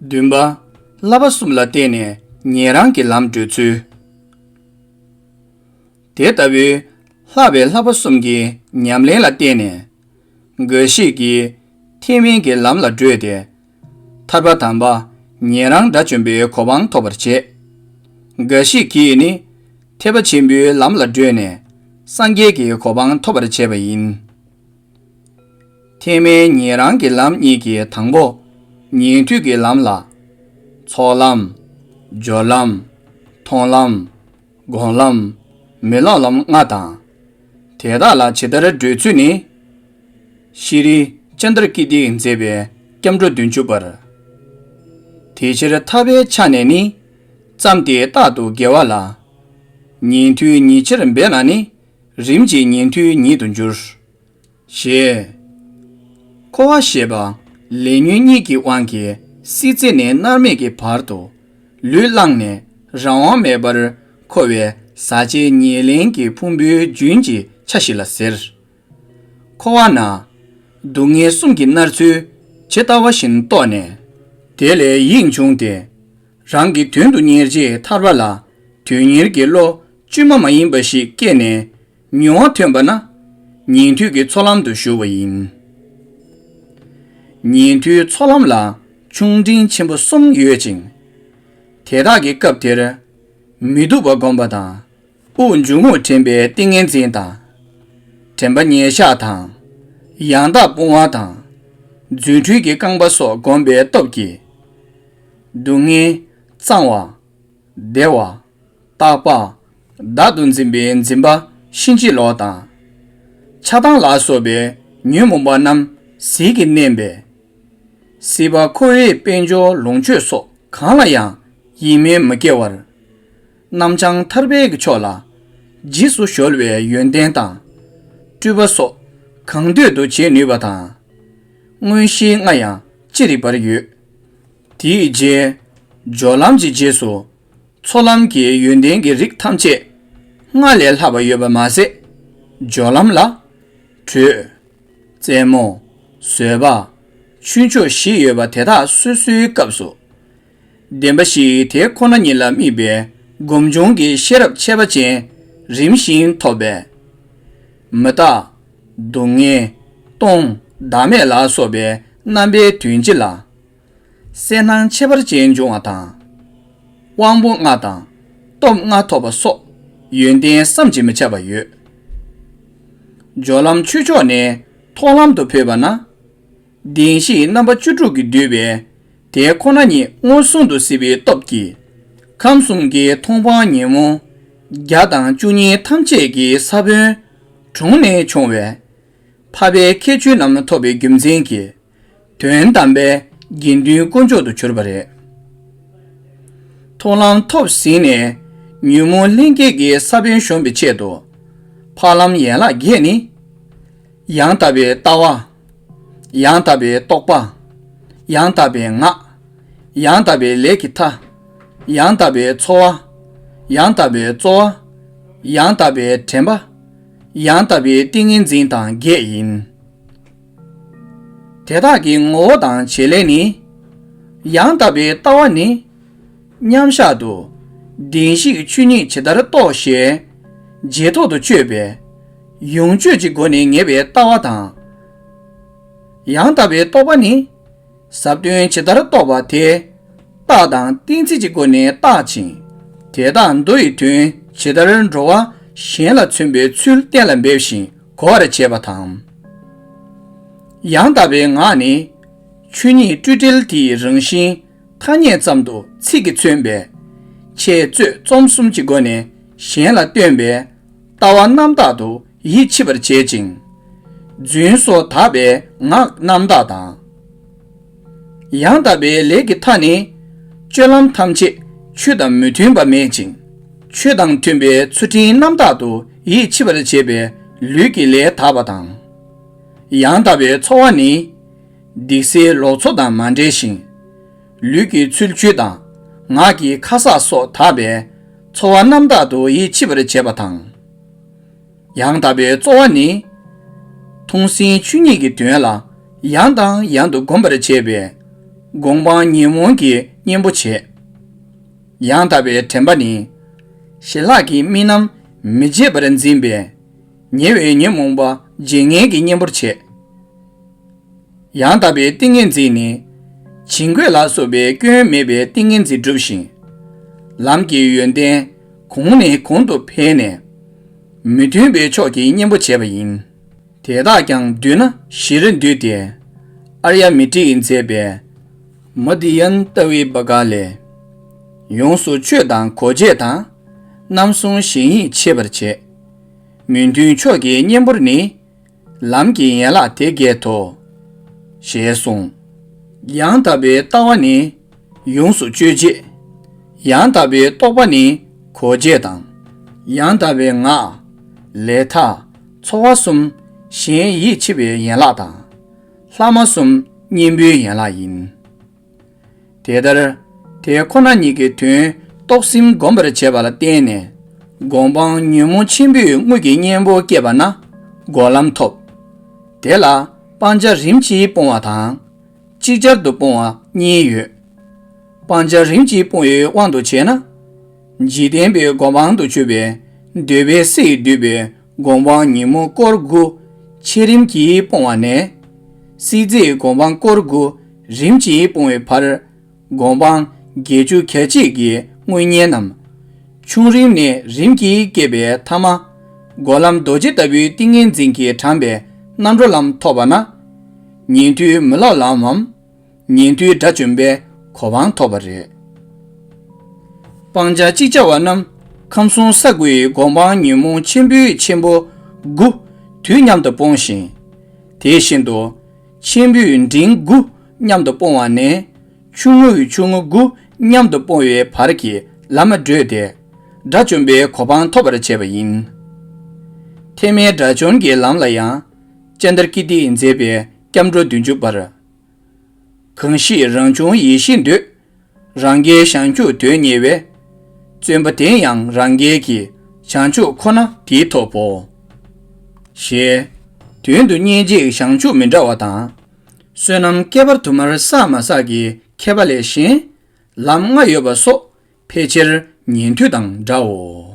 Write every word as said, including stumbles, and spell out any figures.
བདུན་པ། བསླབ་པ་གསུམ་ལ་བརྟེན་ནས་ཉན་རང་གི་ལམ་བགྲོད་ཚུལ། དེ་ལྟ་བུའི་བསླབ་པའི་བསླབ་པ་གསུམ་གྱི་ཉམས་ལེན་ལ་བརྟེན་ནས། འགའ་ཞིག་གིས་ཐེག་དམན་གྱི་ལམ་ལ་བགྲོད་དེ། ཐར་པ་དམ་པ་ཉན་རང་དགྲ་བཅོམ་པའི་གོ་འཕང་ཐོབ་པར་བྱེད། འགའ་ཞིག་གིས་ནི་ཐེག་པ་ཆེན་པོའི་ལམ་ལ་བགྲོད་ནས་སངས་རྒྱས་ཀྱི་གོ་འཕང་ཐོབ་པར་བྱེད་པ་ཡིན། ཐེག་དམན་ཉན་རང་གི་ལམ་གཉིས་ཀྱི་དང་པོ། ཉན་ཐོས་ཀྱི་ལམ་ལ། ཚོགས་ལམ། སྦྱོར་ལམ། མཐོང་ལམ། སྒོམ་ལམ། མི་སློབ་ལམ་ལྔ་དང་། དེ་དག་ལ་ཇི་ལྟར་བགྲོད་ཚུལ་ནི། ཤྲཱི་ཙནྡྲ་ཀིརྟིས་མཛད་པའི་སྐྱབས་འགྲོ་བདུན་ཅུ་པར། དེ་ཕྱིར་ཐར་པའི་ཆ་ནས་ནི། བརྩམས་ཏེ་རྟག་ཏུ་དགེ་བ་ལ། ཉན་ཐོས་ཉིད་ཕྱིར་འབད་ན་ནི། རིམ་གྱིས་ཉན་ཐོས་ཉིད་དུ་འགྱུར། ཞེས། འཁོར་བ་ཞེས་པ་ལས་ཉོན་གཉིས་ཀྱི་དབང་གིས་སྲིད་རྩེ་ནས་མནར་མེད་ཀྱི་བར་དུ་ལུས་བླངས་ནས་རང་དབང་མེད་པར་འཁོར་བའི་ཟག་བཅས་ཉེར་ལེན་གྱི་ཕུང་པོའི་རྒྱུན་གྱི་ཆ་ཞིག་ལ་ཟེར། འཁོར་བ་ན་སྡུག་བསྔལ་གསུམ་གྱིས་མནར་ཚུལ་ཇི་ལྟ་བ་བཞིན་རྟོགས་ནས། དེ་ལས་ཡིད་བྱུང་སྟེ། རང་གི་དོན་དུ་གཉེར་བྱའི་ཐར་པ་ལ་དོན་གཉེར་གྱི་བློ་བཅོས་མ་མ་ཡིན་པ་ཞིག་སྐྱེས་ནས། མྱོང་བ་ཐོན་པ་ན་ཉན་ཐོས་ཀྱི་ཚོགས་ལམ་དུ་ཞུགས་པ་ཡིན། ཉན་ཐོས་ཚོགས་ལམ་ལ་ཆུང་འབྲིང་ཆེན་པོ་གསུམ་ཡོད་ཅིང་། དེ་དག་གི་སྐབས་དེར་མི་སྡུག་པ་བསྒོམ་པ་དང་། དབུགས་འབྱུང་རྔུབ་དྲན་པའི་ཏིང་ངེ་འཛིན་དང་། དྲན་པ་ཉེར་བཞག་དང་། ཡང་དག་སྤོང་བ་དང་། རྫུ་འཕྲུལ་གྱི་རྐང་པ་སོགས་བསྒོམ་པའི་སྟོབས་ཀྱིས། སྡུག་བསྔལ་གཙང་བ། བདེ་བ། རྟག་པ། བདག་ཏུ་འཛིན་པའི་འཛིན་པ་ཕྱིན་ཅི་ལོག་དང་། ཆགས་སྡང་ལ་སོགས་པའི་ཉོན་མོངས་པ་རྣམས་ཟིལ་གྱིས་མནན་པས། སྲིད་པ་འཁོར་བའི་དཔལ་འབྱོར་ལོངས་སྤྱོད་སོགས་གང་ལ་ཡང་ཡིད་སྨོན་མི་སྐྱེ་བར། རྣམ་བྱང་ཐར་པའི་ཕྱོགས་ལ་རྗེས་སུ་གཞོལ་བའི་ཡོན་ཏན་དང་། སྤྲུལ་པ་སོགས་གང་འདོད་དུ་བྱེད་ནུས་པ་དང་། མངོན་ཤེས་ལྔ་ཡང་ཅི་རིགས་པར་ཡོད། དེའི་རྗེས། སྦྱོར་ལམ་གྱི་རྗེས་སུ། ཚོགས་ལམ་གྱི་ཡོན་ཏན་གྱི་རིགས་ཐམས་ཅད་སྔར་ལས་ལྷག་པ་ཡོད་པ་མ་ཟད། སྦྱོར་ལམ་ལ། དྲོད། རྩེད་མོ། བཟོད་པ། ཆོས་མཆོག་བཞི་ཡོད་པ་དེ་དག་སོ་སོའི་སྐབས་སུ། བདེན་པ་བཞི་དེ་ཁོ་ན་ཉིད་ལ་དམིགས་པའི་སྒོམ་བྱུང་གི་ཤེས་རབ་འཆད་པ་ཅན་རིམ་བཞིན་ཐོབ་པས། མི་རྟག། སྡུག་བསྔལ། སྟོང་། བདག་མེད་ལ་སོགས་པའི་རྣམ་པའི་དོན་སྤྱི་ལ། གསལ་སྣང་ཁྱད་པར་ཅན་འབྱུང་བ་དང་། དབང་པོ་ལྔ་དང་སྟོབས་ལྔ་ཐོབ་པ་སོགས་ཡོན་ཏན་བསམ་གྱིས་མི་ཁྱབ་པ་ཡོད། སྦྱོར་ལམ་ཆོས་མཆོག་ནས་མཐོང་ལམ་དུ་འཕོས་པ་ན། བདེན་བཞིའི་རྣམ་པ་བཅུ་དྲུག་གིས་བསྡུས་པའི་དེ་ཁོ་ན་ཉིད་མངོན་སུམ་དུ་གཟིགས་པའི་སྟོབས་ཀྱིས། ཁམས་གསུམ་གྱི་མཐོང་སྤང་ཉོན་མོངས་བརྒྱ་དང་བཅུ་གཉིས་ཐམས་ཅད་ཀྱི་ས་བོན་དྲུངས་ནས་ཕྱུང་བས། འཕགས་པའི་ཁྱད་ཆོས་རྣམས་ཐོབ་པའི་རྒྱུ་མཚན་གྱིས། དོན་དམ་པའི་དགེ་འདུན་དཀོན་མཆོག་ཏུ་གྱུར་པ་རེད། མཐོང་ལམ་ཐོབ་ཟིན་ནས་ཉོན་མོངས་ལྷན་སྐྱེས་ཀྱི་ས་བོན་གཞོམ་པའི་ཆེད་དུ། འཕགས་ལམ་ཡན་ལག་བརྒྱད་ནི། ཡང་དག་པའི་ལྟ་བ། ཡང་དག་པའི་རྟོག་པ། ཡང་དག་པའི་ངག། ཡང་དག་པའི་ལས་ཀྱི་མཐའ། ཡང་དག་པའི་འཚོ་བ། ཡང་དག་པའི་རྩོལ་བ། ཡང་དག་པའི་དྲན་པ། ཡང་དག་པའི་ཏིང་ངེ་འཛིན་དང་བརྒྱད་ཡིན། དེ་དག་གི་ངོ་བོ་དང་བྱེད་ལས་ནི། ཡང་དག་པའི་ལྟ་བ་ནི། མཉམ་བཞག་ཏུ་བདེན་བཞིའི་ཆོས་ཉིད་ཇི་ལྟར་རྟོགས་ཞེས་རྗེས་ཐོག་ཏུ་དཔྱོད་པས་ཡོངས་གཅོད་ཀྱི་སྒོ་ནས་ངེས་པའི་ལྟ་བ་དང་། ཡང་དག་པའི་རྟོག་པ་ནི། ཟབ་དོན་ཇི་ལྟར་རྟོགས་པ་དེ་རྟགས་དང་གཏན་ཚིགས་ཀྱི་སྒོ་ནས་བརྟག་ཅིང་། དེ་དག་མདོ་ཡི་དོན་ཇི་ལྟར་འགྲོ་བ་གཞན་ལ་མཚོན་པའི་ཚུལ་གཏན་ལ་འབེབས་ཤིང་གོ་བར་བྱེད་པ་དང་། ཡང་དག་པའི་ངག་ནི། ཆོས་ཉིད་སྤྲོས་བྲལ་དེའི་རང་བཞིན་ཐ་སྙད་ཙམ་དུ་ཚིག་གིས་མཚོན་པས། འཆད་རྩོད་རྩོམ་གསུམ་གྱི་སྒོ་ནས་གཞན་ལ་སྟོན་པས། ལྟ་བ་རྣམ་དག་ཏུ་ཡིད་ཆེས་པར་བྱེད་ཅིང་། རྫུན་སོགས་དག་པའི་ངག་རྣམ་དག་དང་། ཡང་དག་པའི་ལས་ཀྱི་མཐའ་ནི། སྤྱོད་ལམ་ཐམས་ཅད་ཆོས་དང་མི་མཐུན་པ་མེད་ཅིང་། ཆོས་དང་མཐུན་པའི་ཚུལ་ཁྲིམས་རྣམ་དག་ཏུ་ཡིད་ཆེས་པར་བྱེད་པའི་ལུས་ཀྱི་ལས་དག་པ་དང་། ཡང་དག་པའི་ཚོར་བ་ནི། སྡིག་སེལ་ལོག་འཚོ་དང་མ་འབྲེལ་ཞིང་། ལུས་ཀྱི་ཚུལ་འཆོས་དང་ངག་གི་ཁ་གསག་སོགས་དག་པའི་ཚོར་བ་རྣམ་དག་ཏུ་ཡིད་ཆེས་པར་བྱེད་པ་དང་། ཡང་དག་པའི་རྩོལ་བ་ནི། མཐོང་སེམས་ཆོས་ཉིད་ཀྱི་དོན་ལ་ཡང་དང་ཡང་དུ་བསྒོམ་པར་བྱེད་པས། སྒོམ་སྤང་ཉོན་མོངས་ཀྱི་གཉེན་པོ་བྱེད། ཡང་དག་པའི་དྲན་པ་ནི། ཞི་ལྷག་གི་རྨི་ལམ་མི་བརྗེད་པར་འཛིན་པས། ཉེ་བའི་ཉོན་མོངས་པ་བརྗེད་ངེས་ཀྱི་གཉེན་པོར་བྱེད། ཡང་དག་པའི་ཏིང་ངེ་འཛིན་ནི། བྱིང་རྒོད་ལ་སོགས་པའི་སྐྱོན་མེད་པའི་ཏིང་ངེ་འཛིན་སྒྲུབ་ཞིང་། ལམ་གྱི་ཡོན་ཏན་གོང་ནས་གོང་དུ་འཕེལ་ནས། མི་མཐུན་པའི་ཕྱོགས་ཀྱི་གཉེན་པོ་བྱེད་པ་ཡིན། དེ་དག་ཀྱང་བསྡུས་ན་བཞིར་འདུས་ཏེ། ཨརྱ་མི་ཏྲིས་མཛད་པའི། མོ་དི་ཡན་ཏ་བི་བ་ཀ་ལས། ཡོངས་སུ་གཅོད་དང་གོ་འབྱེད་དང་། རྣམ་གསུམ་ཞི་ཡིད་ཆེས་པར་བྱེད། མི་མཐུན་ཕྱོགས་ཀྱི་གཉེན་པོར་ནི། ལམ་གྱི་ཡན་ལག་དེ་བརྒྱད་དོ། ཞེས་གསུངས། ཡང་དག་པའི་ལྟ་བ་ནི། ཡོངས་སུ་གཅོད་བྱེད། ཡང་དག་པའི་རྟོག་པ་ནི། གོ་འབྱེད་དང་། ཡང་དག་པའི་ངག་ལས་མཐའ། ཚོར་བ་གསུམ། གཞན་ཡིད་ཆེས་པའི་ཡན་ལག་དང་། ལྷག་མ་གསུམ། གཉེན་པོའི་ཡན་ལག་ཡིན། དེ་ལྟར། དེ་ཁོ་ན་ཉིད་ཀྱི་དོན་རྟོགས་ཟིན་བསྒོམ་པར་བྱེད་པ་ལ་བརྟེན་ནས། སྒོམ་སྤང་ཉོན་མོངས་ཆེན་པོས་དངོས་ཀྱི་གཉེན་པོ་སྐྱེས་པ་ན། སྒོམ་ལམ་ཐོབ། དེ་ལ་སྤང་བྱ་རིམ་གྱིས་སྤོང་བ་དང་། ཅིག་ཅར་དུ་སྤོང་བ་གཉིས་ཡོད། སྤང་བྱ་རིམ་གྱིས་སྤོང་བའི་དབང་དུ་བྱས་ན། འཇིག་རྟེན་པའི་སྒོམ་སྤང་དུ་གྱུར་པའི་འདོད་པའི་སྲེད་འདུས་པའི་སྒོམ་སྤང་ཉོན་མོངས་སྐོར་དགུ་ཆེ་རིམ་གྱིས་སྤོང་བ་ནས། སྲིད་རྩེའི་སྒོམ་སྤང་སྐོར་དགུ་རིམ་གྱིས་སྤོང་བའི་བར། སྒོམ་སྤང་བརྒྱད་ཅུ་གྱ་གཅིག་གི་དངོས་གཉེན་ནམ། ཆུང་རིམ་ནས་རིམ་གྱིས་སྐྱེས་པའི་ཐ་མ། སྒོམ་ལམ་རྡོ་རྗེ་ལྟ་བུའི་ཏིང་ངེ་འཛིན་གྱིས་དྲངས་པའི་རྣམ་གྲོལ་ལམ་ཐོབ་པ་ན། ཉན་ཐོས་མི་སློབ་ལམ་མམ། ཉན་ཐོས་དགྲ་བཅོམ་པའི་གོ་འཕང་ཐོབ་པ་རེད། སྤང་བྱ་ཅིག་ཅར་བ་རྣམས་ཁམས་གསུམ་ས་དགུའི་སྒོམ་སྤང་ཉོན་མོངས་ཆེན་པོའི་ཆེན་པོ་དགུ་དུས་མཉམ་དུ་སྤོང་ཞིང་། དེ་བཞིན་དུ་ཆེན་པོའི་འབྲིང་དགུ་མཉམ་དུ་སྤོང་བ་ནས། ཆུང་ངུའི་ཆུང་ངུ་དགུ་མཉམ་དུ་སྤོང་བའི་བར་གྱི་ལམ་བགྲོད་དེ། དགྲ་བཅོམ་པའི་གོ་འཕང་ཐོབ་པར་བྱེད་པ་ཡིན། ཐེག་དམན་དགྲ་བཅོམ་གྱི་ལམ་ལ་ཡང་། ཙནྡྲ་ཀིརྟིས་མཛད་པའི་སྐྱབས་འགྲོ་བདུན་ཅུ་པར། གང་ཞིག་རང་བྱུང་ཡེ་ཤེས་འདོད། རང་རྒྱལ་བྱང་ཆུབ་དོན་གཉེར་བས། བརྩོན་པ་དེ་ཡང་རང་རྒྱལ་གྱི། བྱང་ཆུབ་ཁོ་ན་དེ་ཐོབ་བོ། ཞེས། དོན་དུ་སྙིང་རྗེ་བྱང་ཆུབ་མི་འདྲ་བ་དང་། བསོད་ནམས་བསྐལ་པར་དུ་མར་བསགས་མ་བསགས་ཀྱི་ཁྱད་པར་ལས་གཞན། ལམ་ལྔ་ཡོད་པ་སོགས་ཕལ་ཆེར་ཉན་ཐོས་དང་འདྲའོ།